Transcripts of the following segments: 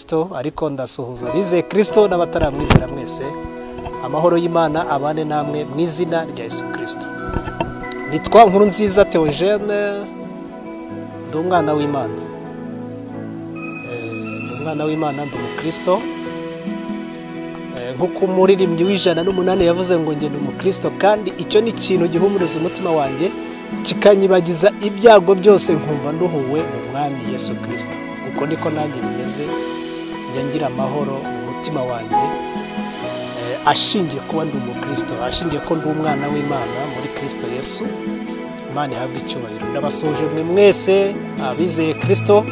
Kristo, ariko ndasuhuza abizeye Kristo n'abataramwizera mwese. Amahoro y'Imana abane namwe mu izina rya Yesu Kristo. Nitwa Nkurunziza Theogene, ndi umwana w'Imana. Ndi umwana w'Imana, ndi umukristo. Nk'uko umuririmbyi w'108 yavuze ngo njye ndi umukristo, kandi icyo ni ikintu gihumuriza umutima wanjye kikanyibagiza ibyago byose, nkumva nduhuwe mu Mwami Yesu Kristo. Uko niko nanjye bimeze, njya ngira amahoro mu mutima wanjye ashingiye kuba ndi umukristo, ashingiye ko ndi umwana w'Imana muri Kristo Yesu. Imana ihabwe icyubahiro. Ndabasuhuje mwe mwese abizeye Kristo.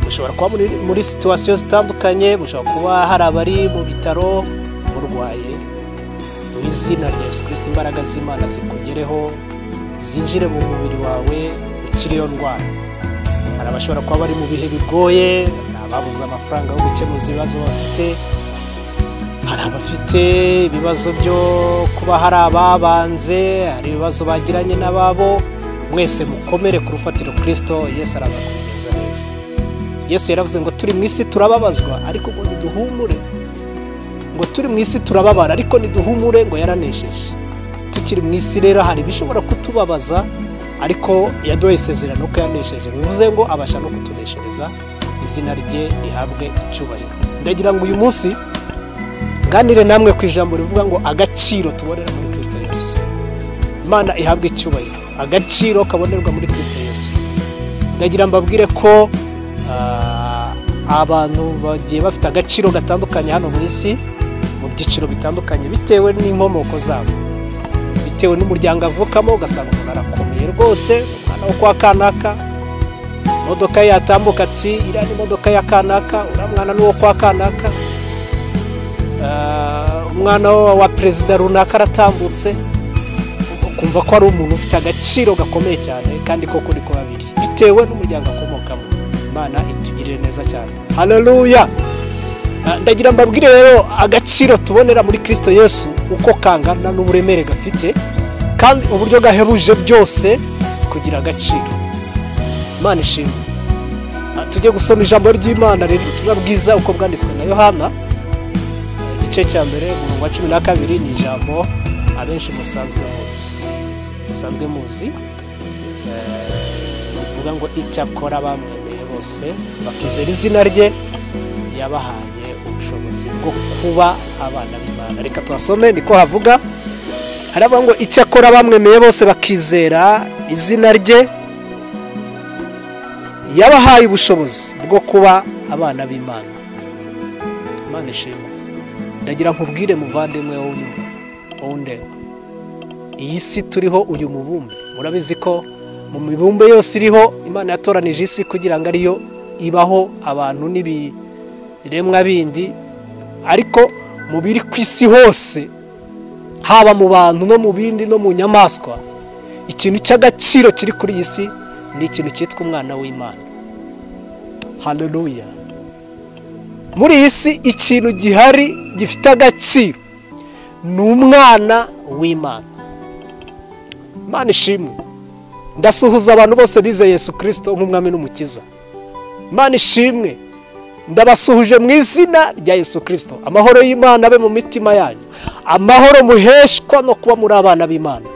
Mushobora kuba muri situwasiyo zitandukanye, mushobora kuba hari abari mu bitaro murwaye. Mu izina rya Yesu Kristo, imbaraga z'Imana zikugereho, zinjire mu mubiri wawe, ukire iyo ndwara. Hari abashobora kuba bari mu bihe bigoye, hari ababuze amafaranga yo gukemuza ibibazo bafite, hari abafite ibibazo byo kuba hari ababanze, hari ibibazo bagiranye n'ababo. Mwese mukomere ku rufatiro Kristo. Yesu araza kubigenza neza. Yesu yaravuze ngo turi mu isi turababazwa, ariko ngo niduhumure. Ngo turi mu isi turababara, ariko niduhumure, ngo yaranesheje. Tukiri mu isi rero hari ibishobora kutubabaza, ariko yaduhaye isezerano ko yanesheje, bivuze ngo abasha no kutuneshereza. Izina rye rihabwe icyubahiro. Ndagira ngo uyu munsi nganire namwe ku ijambo rivuga ngo agaciro tubonera muri Kristo Yesu. Imana ihabwe icyubahiro. Agaciro kabonerwa muri Kristo Yesu. Ndagira mbabwire ko abantu bagiye bafite agaciro gatandukanye hano mu isi, mu byiciro bitandukanye, bitewe n'inkomoko zabo, bitewe n'umuryango avukamo. Ugasanga umuntu arakomeye rwose, umwana wo kwa kanaka, imodoka yatambuka ati iriya ni imodoka ya kanaka, uriya mwana ni uwo kwa kanaka, umwana wa perezida runaka aratambutse, ukumva ko ari umuntu ufite agaciro gakomeye cyane, kandi koko niko babiri, bitewe n'umuryango akomokamo. Imana itugirire neza cyane. Haleluya. Ndagira mbabwire rero agaciro tubonera muri Kristo Yesu uko kangana n'uburemere gafite, kandi uburyo gahebuje byose kugira agaciro. Imana ishimwe. Tujye gusoma ijambo ry'Imana riri ubutumwa bwiza uko bwanditswe na Yohana, igice cya mbere umurongo wa 12. Ni ijambo abenshi musanzwe muzi, rivuga ngo icyakora bamwemeye bose bakizera izina rye, yabahaye ubushobozi bwo kuba abana b'Imana. Reka tuhasome, niko havuga. Haravuga ngo icyakora bamwemeye bose bakizera izina rye, yabahaye ubushobozi bwo kuba abana b'Imana. Imana ishimwe. Ndagira nkubwire muvandimwe wowe unyumva, wowe undeba, iyi si turiho, uyu mubumbe, murabizi ko mu mibumbe yose iriho Imana yatoranije isi kugira ngo ariyo ibaho abantu n'ibiremwa bindi, ariko mu biri ku isi hose, haba mu bantu no mu bindi no mu nyamaswa, ikintu cy'agaciro kiri kuri iyi si ni ikintu cyitwa umwana w'Imana. Haleluya. Muri iyi si ikintu gihari gifite agaciro ni umwana w'Imana. Imana ishimwe. Ndasuhuza abantu bose bizeye Yesu Kristo nk'umwami n'umukiza. Imana ishimwe. Ndabasuhuje mu izina rya Yesu Kristo. Amahoro y'Imana abe mu mitima yanyu. Amahoro muheshwa no kuba muri abana b'Imana.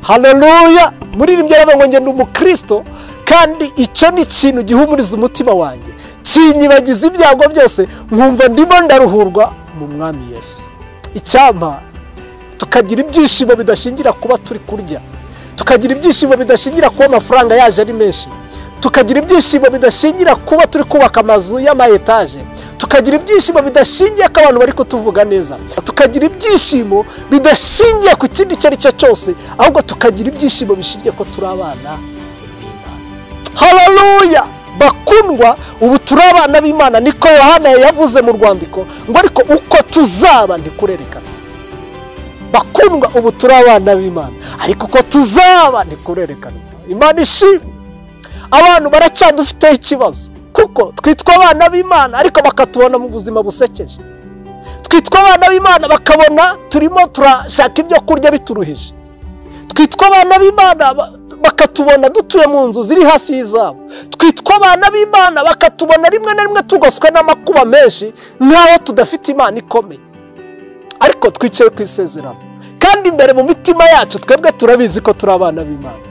Haleluya. Muririmbyi aravuga ngo njye ndi umukristo, kandi icyo ni ikintu gihumuriza umutima wanjye, kinyibagiza ibyago byose, nkumva ndimo ndaruhurwa mu Mwami Yesu. Icyampa tukagira ibyishimo bidashingira kuba turi kurya, tukagira ibyishimo bidashingira kuba amafaranga yaje ari menshi, tukagira ibyishimo bidashingira kuba turi kubaka amazu y'ama etaje, tukagira ibyishimo bidashingiye ko abantu bari kutuvuga neza, tukagira ibyishimo bidashingiye ku kindi icyo ari cyo cyose, ahubwo tukagira ibyishimo bishingiye ko turi abana b'Imana. Haleluya. Bakundwa, ubu turi abana b'Imana, niko Yohana yavuze mu rwandiko ngo ariko uko tuzaba ntikurerekana. Bakundwa, ubu turi abana b'Imana, ariko uko tuzaba ntikurerekana. Imana ishimwe. Abantu baracyadufiteho ikibazo, kuko twitwa abana b'Imana ariko bakatubona mu buzima busekeje. Twitwa abana b'Imana bakabona turimo turashaka ibyo kurya bituruhije. Twitwa abana b'Imana bakatubona dutuye mu nzu ziri hasi y'izabo. Twitwa abana b'Imana bakatubona rimwe na rimwe tugoswe n'amakuba menshi nk'aho tudafite Imana ikomeye, ariko twicaye ku isezerano kandi imbere mu mitima yacu twebwe turabizi ko turi abana b'Imana.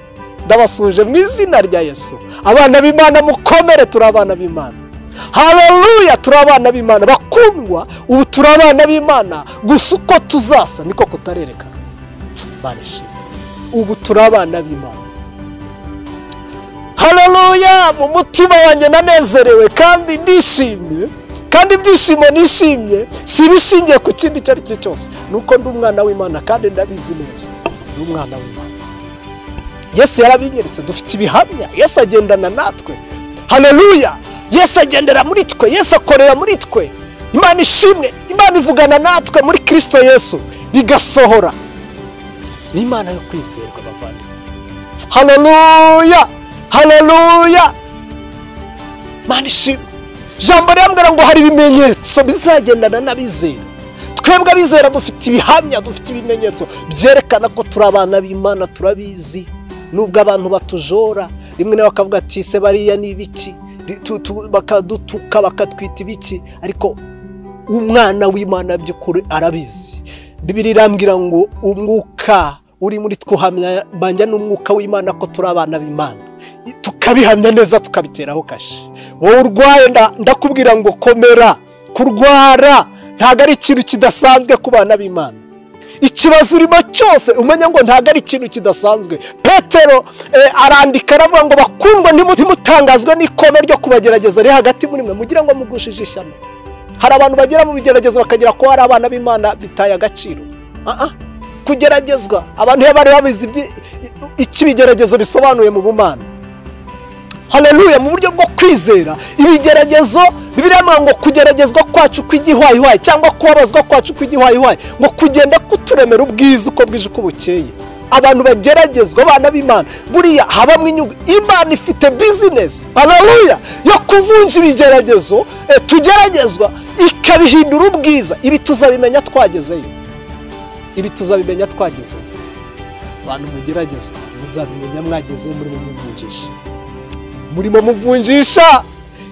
Ndabasuje mu izina rya Yesu, abana b'Imana mukomere, turi abana b'Imana. Haleluya, turi abana b'Imana bakundwa. Ubu turi abana b'Imana, gusa uko tuzasa niko kutarerekana. Barishimye, ubu turi abana b'Imana. Haleluya, mu mutima wanjye nanezerewe kandi ndishimye, kandi ibyishimo nishimye si ibishingiye ku kindi icyo ari cyo cyose, nuko ndi umwana w'Imana kandi ndabizi neza ndi umwana w'Imana. Yesu yarabinyeretse, dufite ibihamya. Yesu agendana natwe. Haleluya, Yesu agendera muri twe, Yesu akorera muri twe. Imana ishimwe, Imana ivugana natwe muri Kristo Yesu bigasohora. Ni Imana yo kwizerwa bavandimwe. Haleluya, haleluya, Imana ishimwe. Jambo rirambwira ngo hari ibimenyetso bizagendana n'abizera. Twebwe abizera dufite ibihamya, dufite ibimenyetso byerekana ko turi abana b'Imana, turabizi. Nubwo abantu batujora rimwe na bakavuga ati se bariya ni ibiki, bakadutuka bakatwita ibiki, ariko umwana w'Imana by'ukuri arabizi. Bibiliya irambwira ngo umwuka uri muri twe uhamya banja n'umwuka w'Imana ko turi abana b'Imana, tukabihamya neza tukabiteraho kashe. Wowe urwaye ndakubwira ngo komera, kurwara ntabwo ari ikintu kidasanzwe ku bana b'Imana. Ikibazo urimo cyose umenya ngo ntabwo ari ikintu kidasanzwe. Petero arandika aravuga ngo bakundwa ntimutangazwe n'ikome ryo kubagerageza riri hagati muri mwe, mugira ngo mugushije ishyano. Hari abantu bagera mu bigeragezo bakagira ko hari abana b'Imana bitaye agaciro. Kugeragezwa, abantu iyo bari babizi icyo ibigeragezo bisobanuye mu bumana. Haleluya, mu buryo bwo kwizera ibigeragezo, Bibiliya ivuga ngo kugeragezwa kwacu kw'igihwayihwayi cyangwa kubabazwa kwacu kw'igihwayihwayi ngo kugenda kuturemera ubwiza uko bwije uko bukeye. Abantu bageragezwa, abana b'Imana, buriya habamwe inyungu. Imana ifite business, haleluya, yo kuvunja ibigeragezo tugeragezwa ikabihindura ubwiza. Ibi tuzabimenya twagezeyo, ibi tuzabimenya twagezeyo. Abantu mugeragezwa muzabimenya mwagezeyo, murimo muvunjisha, murimo muvunjisha.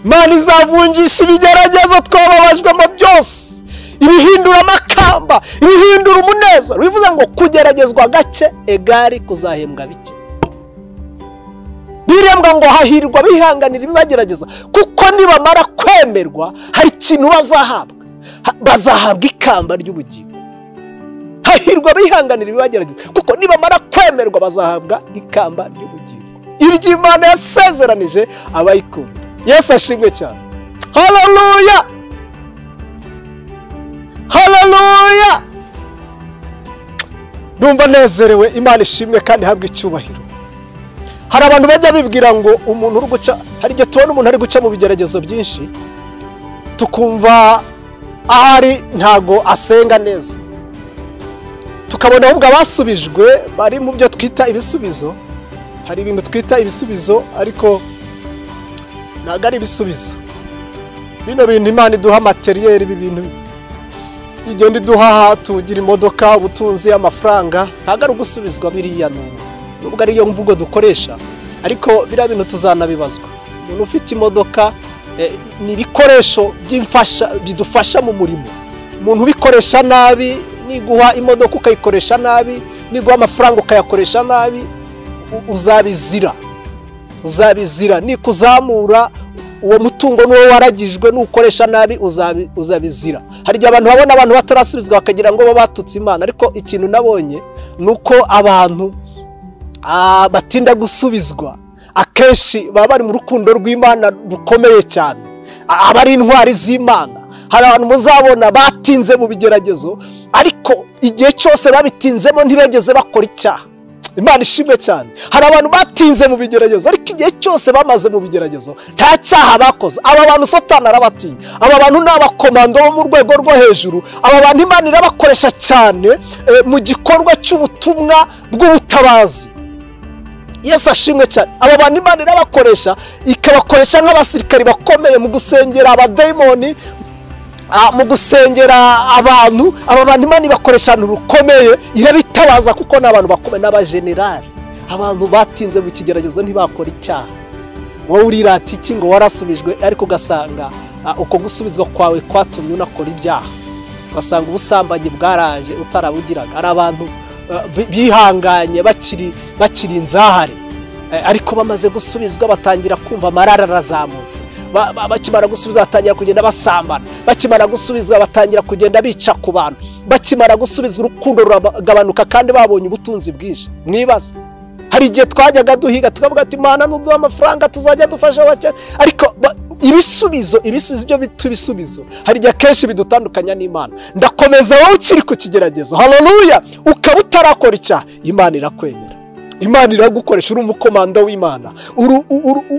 Imana izavunjisha ibigeragezo twababajwemo byose, ibihindura amakamba, ibihindura umunezero. Bivuze ngo kugeragezwa gake egari kuzahembwa bike. Birembwa ngo hahirwa bihanganira ibibagerageza, kuko nibamara kwemerwa hari ikintu bazahabwa, bazahabwa ikamba ry'ubugingo. Hahirwa bihanganira ibibagerageza, kuko nibamara kwemerwa bazahabwa ikamba ry'ubugingo, iryo Imana yasezeranije abayikunda. Yesu ashimwe cyane. Haleluya, haleluya. Ndumva nezerewe, Imana ishimwe kandi ihabwe icyubahiro. Hari abantu bajya bibwira ngo umuntu uri guca, hari igihe tubona umuntu ari guca mu bigeragezo byinshi tukumva ahari ntago asenga neza, tukabona ahubwo abasubijwe bari mu byo twita ibisubizo. Hari ibintu twita ibisubizo ariko ntabwo ari ibisubizo. Bino bintu Imana iduha materiyeri, ibi bintu igenda iduha, tugira imodoka, ubutunzi, amafaranga, ntabwo ari ugusubizwa biriya nubwo ariyo mvugo dukoresha, ariko biriya bintu tuzanabibazwa. Umuntu ufite imodoka ni ibikoresho bidufasha mu murimo. Umuntu ubikoresha nabi, niguha imodoka ukayikoresha nabi, niguha amafaranga ukayakoresha nabi, uzabizira, uzabizira. Nikuzamura uwo mutungo n'uwo waragijwe nukoresha nabi uzabizira. Hari igihe abantu babona abantu batarasubizwa bakagira ngo bo batutse Imana, ariko ikintu nabonye nuko abantu batinda gusubizwa akenshi baba bari mu rukundo rw'Imana rukomeye cyane, aba ari intwari z'Imana. Hari abantu muzabona batinze mu bigeragezo, ariko igihe cyose babitinzemo ntibegeze bakora icyaha. Imana ishimwe cyane. Hari abantu batinze mu bigeragezo, ariko igihe cyose bamaze mu bigeragezo nta cyaha bakoze. Aba bantu Satani arabatinya, aba bantu ni abakomando bo mu rwego rwo hejuru. Aba bantu Imana irabakoresha cyane mu gikorwa cy'ubutumwa bw'ubutabazi. Yesu ashimwe cyane. Aba bantu Imana irabakoresha, ikabakoresha nk'abasirikari bakomeye mu gusengera abadayimoni, mu gusengera abantu. Aba bantu Imana ibakoresha ahantu rukomeye, irabitabaza kuko ni abantu bakomeye, n'abajenerali. Abantu batinze mu kigeragezo ntibakora icyaha. Wowe urirata iki ngo warasubijwe, ariko ugasanga uko gusubizwa kwawe kwatumye unakora ibyaha, ugasanga ubusambanyi bwaraje utarabugiraga. Hari abantu bihanganye bakiri inzahare, ariko bamaze gusubizwa batangira kumva amarara arazamutse. Bakimara gusubizwa batangira kugenda basambana, bakimara gusubizwa batangira kugenda bica ku bantu, bakimara gusubizwa urukundo ruragabanuka kandi babonye ubutunzi bwinshi. Mwibaze, hari igihe twajyaga duhiga tukavuga ati Imana nuduha amafaranga tuzajya dufasha abakene, ariko ibisubizo ibyo bita ibisubizo hari igihe akenshi bidutandukanya n'Imana. Ndakomeza wowe ukiri ku kigeragezo, haleluya, ukaba utarakora icyaha, Imana irakwemera, Imana iragukoresha. Uri umukomando w'Imana,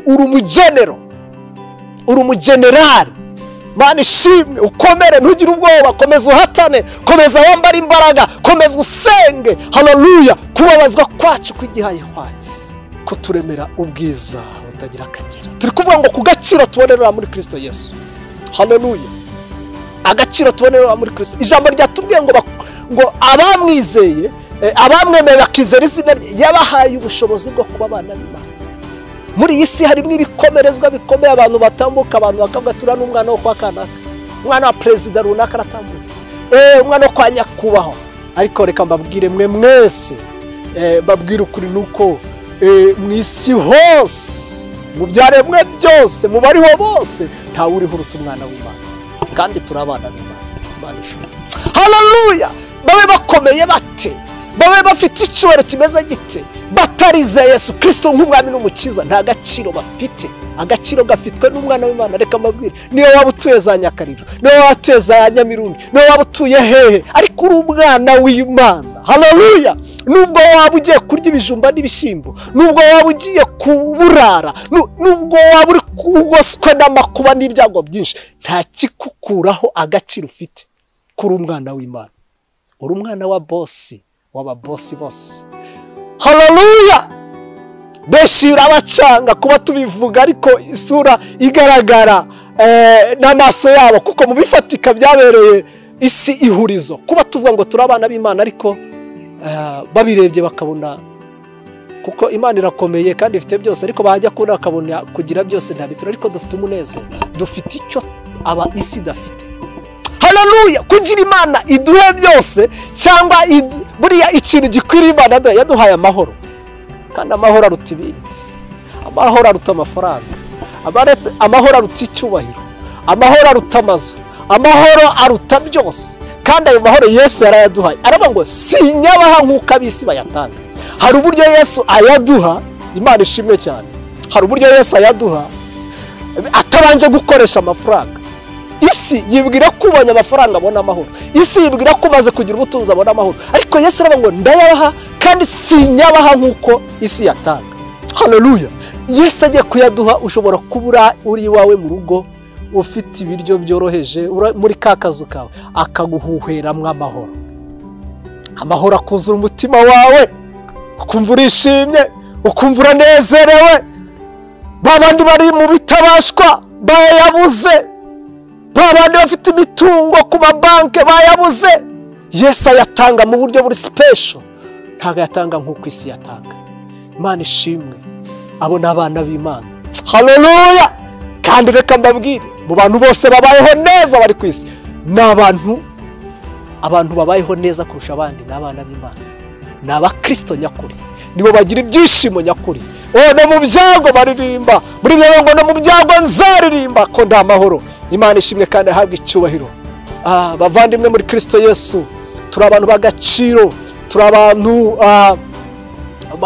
uri umugenero, uri umugenerali. Imana ishimwe, ukomere, ntugire ubwoba, komeza uhatane, komeza wambare imbaraga, komeza usenge. Haleluya. Kubabazwa kwacu kw'igihayihwaye kuturemera ubwiza butagira akagera. Turi kuvuga ngo ku gaciro tubonera muri Kristo Yesu. Haleluya. Agaciro tubonera muri Kristo. Ijambo ryatubwiye ngo abamwizeye, abamwemeye bakizera izina rye, yabahaye ubushobozi bwo kuba abana b'Imana. Muri iyi si harimo ibikomerezwa bikomeye, abantu batambuka, abantu bakavuga tura n'umwana wo kwa kanaka, umwana wa perezida runaka aratambutse, umwana wo kwa nyakubahwa. Ariko reka mbabwire mwe mwese, babwire ukuri nuko mu isi hose, mu byaremwe byose, mu bariho bose, ntawe uriho uruta umwana w'Imana, kandi turi abana b'Imana. Imana ishimwe. Haleluya. Babe bakomeye bate, babe bafite icyubahiro kimeze gite, batarize Yesu Kristo nk'umwami n'umukiza, nta gaciro bafite. Agaciro gafitwe n'umwana w'Imana. Reka mbabwire, niyo waba utuye za Nyakariro, niyo waba utuye za Nyamirundi, niyo waba utuye hehe, ariko uri umwana w'Imana. Haleluya. Nubwo waba ugiye kurya ibijumba n'ibishyimbo, nubwo waba ugiye kuburara, nubwo waba uri kugoswe n'amakuba n'ibyago byinshi, nta kikukuraho agaciro ufite kuri umwana w'Imana. Uri umwana wa bosi, w'ababosi bose. Haleluya. Benshi birabacanga kuba tubivuga, ariko isura igaragara n'amaso yabo, kuko mu bifatika byabereye isi ihurizo. Kuba tuvuga ngo turi abana b'Imana, ariko babirebye bakabona, kuko Imana irakomeye kandi ifite byose, ariko bajya kubona bakabona kugira byose ntabitura. Ariko dufite umunezero, dufite icyo aba isi idafite. Haleluya. Kugira Imana iduhe byose, cyangwa buriya ikintu gikwiriye Imana yaduhaye amahoro, kandi amahoro aruta ibindi. Amahoro aruta amafaranga, amahoro aruta icyubahiro, amahoro aruta amazu, amahoro aruta byose. Kandi ayo mahoro Yesu yarayaduhaye. Aravuga ngo sinyabaha nk'uko ab'isi bayatanga. Hari uburyo Yesu ayaduha, Imana ishimwe cyane. Hari uburyo Yesu ayaduha atabanje gukoresha amafaranga. Isi yibwira ko ubonye amafaranga abona amahoro, isi yibwira ko umaze kugira ubutunzi abona amahoro, ariko Yesu aravuga ngo ndayabaha kandi sinyabaha nk'uko isi yatanga. Haleluya. Yesu agiye kuyaduha, ushobora kubura uri iwawe mu rugo ufite ibiryo byoroheje muri ka kazu kawe, akaguhuheramwo amahoro. Amahoro akuzura umutima wawe, ukumva urishimye, ukumva uranezerewe. Babandi bari mu bitabashwa bayabuze, babandi bafite imitungo ku mabanke bayabuze, Yesu ayatanga mu buryo buri special, ntabwo ayatanga nk'uko isi yatanga. Imana ishimwe, abo ni abana b'Imana. Haleluya. Kandi reka mbabwire, mu bantu bose babayeho neza bari ku isi, ni abantu babayeho neza kurusha abandi ni abana b'Imana, ni abakristo nyakuri, nibo bagira ibyishimo nyakuri. No mu byago baririmba, muri byo ngo no mu byago nzaririmba ko nda amahoro. Imana ishimwe kandi ahabwe icyubahiro. Bavandimwe muri Kristo Yesu, turi abantu b'agaciro, turi abantu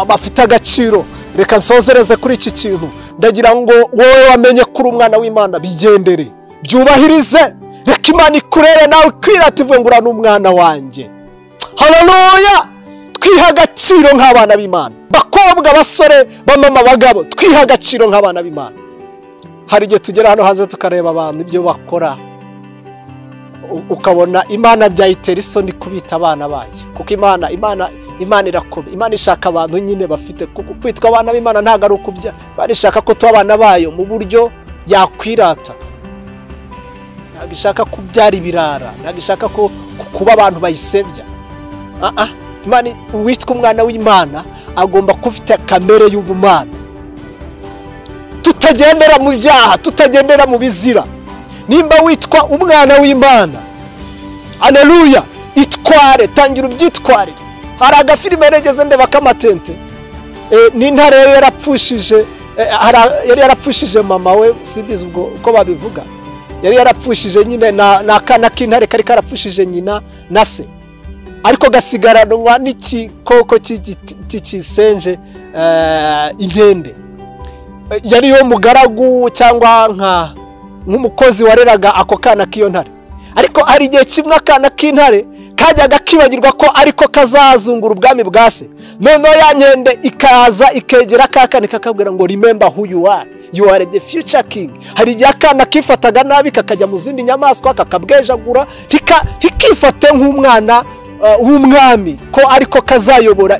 bafite agaciro. Reka nsozereze kuri iki kintu. Ndagira ngo wowe wamenye kuri umwana w'Imana, bigendere, byubahirize. Reka Imana ikurebe nawe ukwirata ivuge ngo uriya ni umwana wanjye. Haleluya. Twiha agaciro nk'abana b'Imana, bakobwa, basore, bamama, bagabo, twiha agaciro nk'abana b'Imana. Hari igihe tugera hano hanze tukareba abantu ibyo bakora, ukabona Imana byayitera isoni kubita abana bayo, kuko Imana irakomeye. Imana ishaka abantu nyine bafite kwitwa abana b'Imana, ntabwo ari ukubya. Imana ishaka ko tuba abana bayo mu buryo yakwirata. Ntabwo ishaka kubyara ibirara, ntabwo ishaka ko kuba abantu bayisebya. Imana, uwitwa umwana w'Imana agomba kufite kamere y'ubumana, tutagendera mu byaha, tutagendera mu bizira. Nimba witwa umwana w'Imana, haleluya, itware, tangira ubyitwarire. Hari agafilime negeze ndeba k'amatente, n'intare yarapfushije, yari yarapfushije mama we, simbizi ubwo uko babivuga, yari yarapfushije nyine n'akana k'intare kari karapfushije nyina na se, ariko gasigaranwa n'ikikoko cy'ikisenje inkende. Yari yo mugaragu cyangwa nk'umukozi wareraga ako kana k'iyo ntare. Ariko hari igihe kimwe akana k'intare kajyaga kibagirwa ko ariko kazazungura ubwami bwa se. Noneho ya nkende ikaza ikegera kakana kakabwira ngo remember who you are, you are the future king. Hari igihe akana kifataga nabi kakajya mu zindi nyamaswa kakabwejagura, ntikifate nk'umwana w'umwami ko ariko kazayobora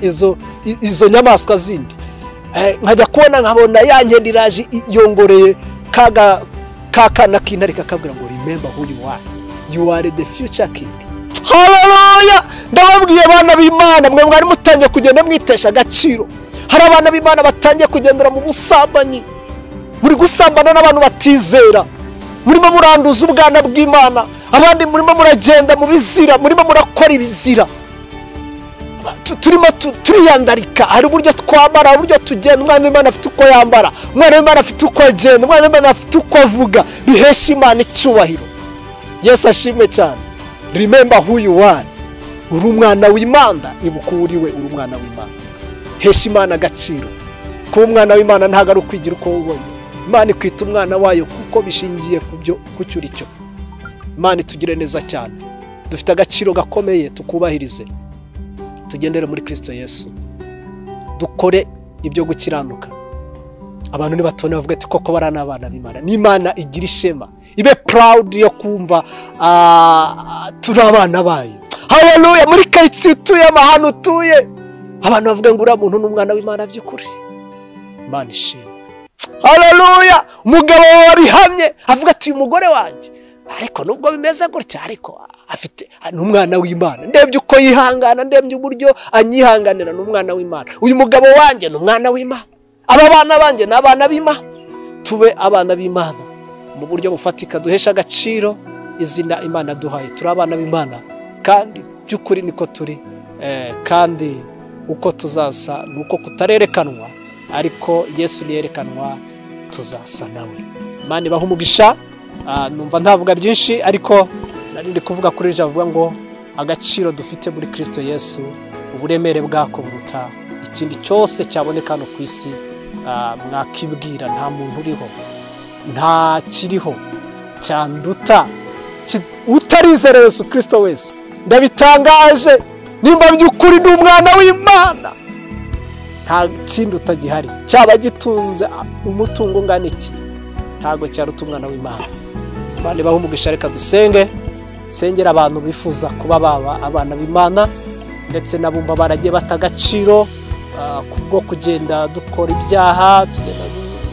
izo nyamaswa zindi. Nkajya kubona nkabona ya nkende iraje yongoreye kakana k'intare kakabwira ngo remember who you are, you are the future king. Haleluya! Ndababwiye abana b'Imana, mwe mwari mutangiye kugenda mwitesha agaciro. Hari abana b'Imana batangiye kugendera mu busambanyi, muri gusambana n'abantu batizera, murimo muranduza ubwana bw'Imana, abandi murimo muragenda mu bizira, murimo murakora ibizira. Turimo turiyandarika. Hari uburyo twambara, uburyo tugenda. Umwana w'Imana afite uko yambara, umwana w'Imana afite uko agenda, umwana w'Imana afite uko avuga, bihesha Imana icyubahiro. Yesu ashimwe cyane. Remember who you are. Uri umwana w'Imana, ibuka uwo uriwe, uri umwana w'Imana. Hesha Imana agaciro. Kuba umwana w'Imana ntabwo ari ukwigira uko ubonye. Imana ikwita umwana wayo kuko bishingiye ku byo kucyo uri cyo. Imana itugire neza cyane. Dufite agaciro gakomeye, tukubahirize. Tugendere muri Kristo Yesu. Dukore ibyo gukiranuka. Abantu nibatubona bavuga ati koko bari n'abana b'Imana. N'Imana igira ishema, ibe proud yo kumva turi abana bayo. Haleluya! Muri karitsiye utuye, amahano utuye, abantu bavuga ngo uriya muntu ni umwana w'Imana by'ukuri. Imana ishimwe. Haleluya! Umugabo wabihamye avuga ati uyu mugore wanjye, ariko nubwo bimeze gutya, ariko afite ni umwana w'Imana. Ndebye uko yihangana, ndebye uburyo anyihanganira, ni umwana w'Imana. Uyu mugabo wanjye ni umwana w'Imana. Aba bana banjye ni abana b'Imana. Tube abana b'Imana mu buryo bufatika, duhesha agaciro izina Imana duhaye. Turi abana b'Imana kandi by'ukuri niko turi, kandi uko tuzasa nuko kutarerekanwa, ariko Yesu niyerekanwa tuzasa nawe. Imana ibahe umugisha. Numva ntavuga byinshi, ariko nari ndi kuvuga kuri ijambo avuga ngo agaciro dufite muri Kristo Yesu, uburemere bwako buruta ikindi cyose cyaboneka hano ku isi. Mwakibwira nta muntu uriho, nta kiriho cyanduta utarizera Yesu Kristo wese. Ndabitangaje, nimba by'ukuri ndi umwana w'Imana, nta kindi utagihari, cyaba gitunze umutungo ungana iki, ntago cyaruta umwana w'Imana. Imana ibahe umugisha. Reka dusenge. Sengera abantu bifuza kuba baba abana b'Imana, ndetse n'abumva baragiye bata agaciro kubwo kugenda dukora ibyaha, tugenda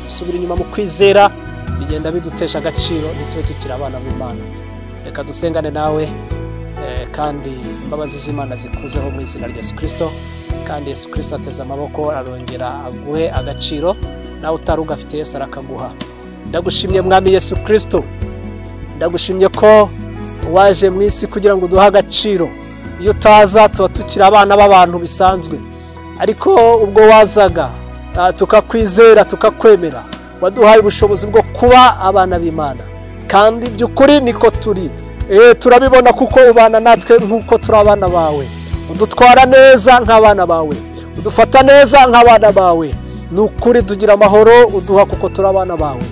dusubira inyuma mu kwizera, bigenda bidutesha agaciro, ntitube tukiri abana b'Imana. Reka dusengane nawe, kandi imbabazi z'Imana zikuzeho mu izina rya Yesu Kristo. Kandi Yesu Kristo ateze amaboko arongera aguhe agaciro, nawe utari ugafite Yesu arakaguha. Ndagushimye Mwami Yesu Kristo, ndagushimye ko waje mu isi kugira ngo uduhe agaciro. Iyo utaza tuba tukiri abana b'abantu bisanzwe, ariko ubwo wazaga tukakwizera tukakwemera, waduhaye ubushobozi bwo kuba abana b'Imana, kandi by'ukuri niko turi. Turabibona kuko ubana natwe nk'uko turi abana bawe, udutwara neza nk'abana bawe, udufata neza nk'abana bawe. Ni ukuri tugira amahoro uduha kuko turi abana bawe.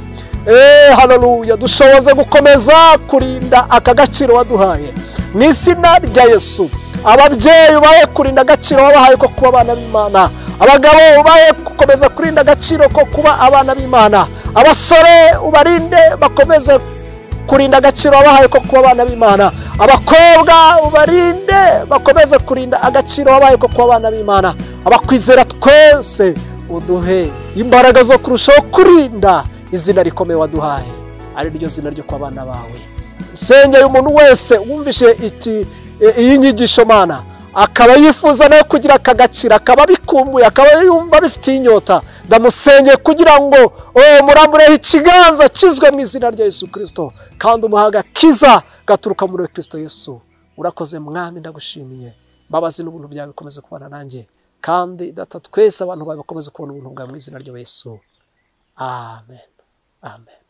Haleluya! Dushoboze gukomeza kurinda aka gaciro waduhaye mu izina rya Yesu. Ababyeyi ubahe kurinda agaciro wabahaye ko kuba abana b'Imana, abagabo ubahe gukomeza kurinda agaciro ko kuba abana b'Imana, abasore ubarinde bakomeze kurinda agaciro wabahaye ko kuba abana b'Imana, abakobwa ubarinde bakomeze kurinda agaciro wabahaye ko kuba abana b'Imana. Abakwizera twese uduhe imbaraga zo kurushaho kurinda izina rikomeye waduhaye, ari ryo zina ryo kuba abana bawe. Sengeye umuntu wese wumvishe iyi nyigisho Mana, akaba yifuza nawe kugira akagaciro, akaba abikumbuye, akaba yumva abifitiye inyota. Ndamusengeye kugira ngo murambureho ikiganza kizwe mu izina rya Yesu Kristo, kandi umuha agakiza gaturuka muri Kristo Yesu. Urakoze Mwami, ndagushimiye. Mbabazi n'ubuntu byawe bikomeze kubana nanjye, kandi Data twese abantu bawe bakomeze kubona ubuntu bwawe mu izina rya Yesu. Amen, amen.